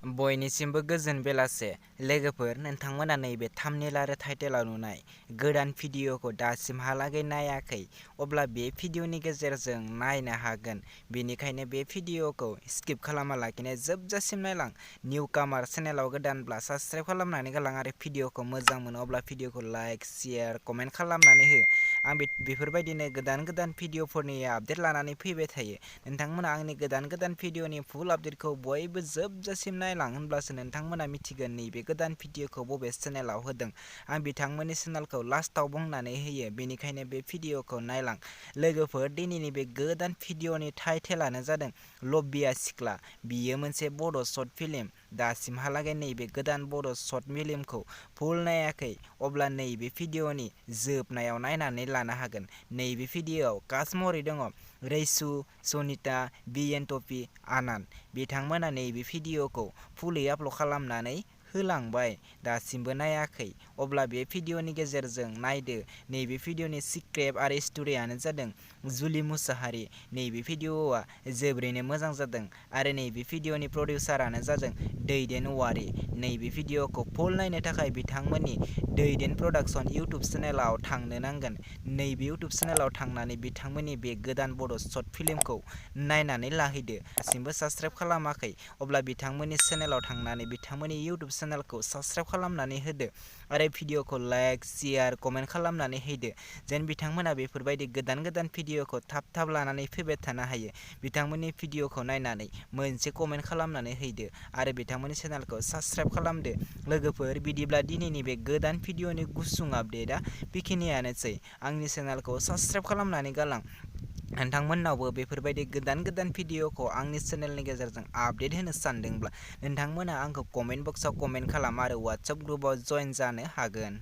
बयनिसिमबो गोजोन बेलासे लोगोफोर नोंथांमोना नैबे थाम्बनेल आरो टाइटेलाव नुनाय गोदान भिडिअखौ दासिमहालागै नायाखै अब्ला बे भिडिअनि गेजेरजों नायनो हागोन। बेनिखायनो बे भिडिअखौ स्किप खालामालाखिनो जोबजासिम नायलां। निउ कामार चेनेलाव गोदानब्ला साबस्क्राइब खालामनानै गालां आरो भिडिअखौ मोजां मोनो अब्ला भिडिअखौ लाइक शेयार कमेन्ट खालामनानै हो। आं बेफोरबायदिनो गोदान भिडिअफोरनि आपडेट लानानै फैबाय थायो। नोंथांमोना आंनि गोदान भिडिअनि फुल आपडेटखौ बयबो जोबजासिम नायलां होनब्लासो नोंथांमोना मिथिगोन नैबे गोदान भिडिअखौ बबे चेनेलाव होदों। आं बिथांमोननि चेनेलखौ लास्टाव बुंनानै होयो, बेनिखायनो बे भिडिअखौ नायलां। लोगोफोर दिनैनि बे गोदान भिडिअनि टाइटेलानो जादों लुबिया सिख्ला। बियो मोनसे बड' शर्ट फिल्म। दासिमहालागै नैबे गोदान बड' शर्ट फिल्मखौ फुल नायाखै अब्ला नैबे भिडिअनि जोबनायाव नायनानै लानो हागोन। नैबे भिडिअआव कास्ट महरै दङ रैसु, सनिता, बिएनटपि, आनान। बिथांमोना नैबे भिडिअखौ फुलै आपल'ड खालामनानै होलांबाय। दासिमबो नायाखै अब्ला बे भिडिअनि गेजेरजों नायदो। नैबे भिडिअनि स्क्रिप्ट आरो स्ट'रियानो जादों जुलि मुसाहारि। नैबे भिडिअआ जोबोरैनो मोजां जादों आरो नैबे भिडिअनि प्रडिउसारानो जादों दैदेन औवारि। नैबे भिडिअखौ फुल नायनो थाखाय बिथांमोननि दैदेन प्रडाक्शन इउटुब चेनेलाव थांनो नांगोन। नैबे इउटुब चेनेलाव थांनानै बिथांमोननि बे गोदान बड' शर्ट फिल्मखौ नायनानै लाहैदो। दासिमबो साबस्क्राइब खालामाखै अब्ला बिथांमोननि चेनेलाव थांनानै बिथांमोननि इउटुब चेनेलखौ साबस्क्राइब खालामनानै होदो आरो भिडिअखौ लाइक शेयार कमेन्ट खालामनानै होदो जेन बिथांमोना बेफोरबायदि गोदान भिडिअखौ थाब लानानै फैबाय थानो हायो। बिथांमोननि भिडिअखौ नायनानै मोनसे कमेन्ट खालामनानै होदो आरो बिथांमोननि चेनेलखौ साबस्क्राइब खालामदो। लोगोफोर बिदिब्ला दिनैनि बे गोदान भिडिअनि गुसुं आपडेटआ बेखिनियानोसै। आंनि चेनेलखौ साबस्क्राइब खालामनानै गालां। नोंथांमोननावबो बेफोरबायदि गोदान भिडिअखौ आंनि चेनेलनि गेजेरजों आपडेट होनो सानदोंब्ला नोंथांमोना आंखौ कमेन्ट बक्सआव कमेन्ट खालाम आरो वाट्सएप ग्रुपआव जइन जानो हागोन।